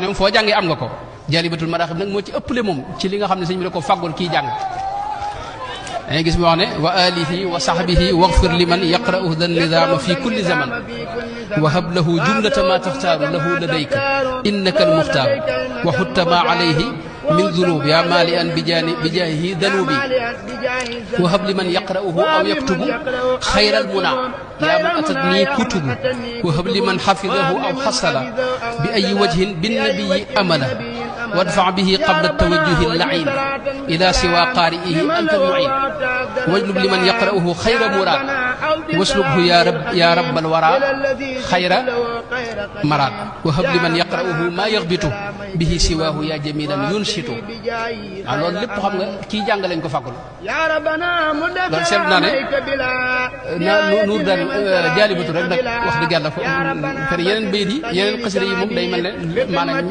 ñoom foo jàngee am nga ko Jaalibatul Maraaxib nag moo ci ëppale moom ci li nga xam ne sëñ bi da ko fàggul kii jàng dangay gis mu wax ne wa alihi wa sahbihi waghfir liman yaqra'u dhan nizaama fi kulli zaman wa hab lahu jumlata ma taxtaaru lahu ladayka innaka almuxtaaru wa xutta ma alayhi min dunub ya maali an bijaahihi danubi wa hab liman yaqra'uhu aw yaktubu xayral muna yaa man atat nii kutubu wa hab liman xafidahu aw xasala bi ayi wajhin binnabiyi amala wadfa bihi qabla tawajjuhi llain ila siwa qaari'ihi anta almuin wajlub liman yaqra'uhu xayra muraad waslubhu ya rabbal wara xayra maraad wa hab liman yaqra'uhu ma yaxbitu bihi siwaahu ya jamilan yunshitu waaw loolu lépp xam nga kii jàng lañ ko fàggul loolu seetlu naa ne nuur daal Jaalibatu rek nag wax dëgg yàlla yeneen bayit yi yeneen xasida yi moom day mel ne maanaam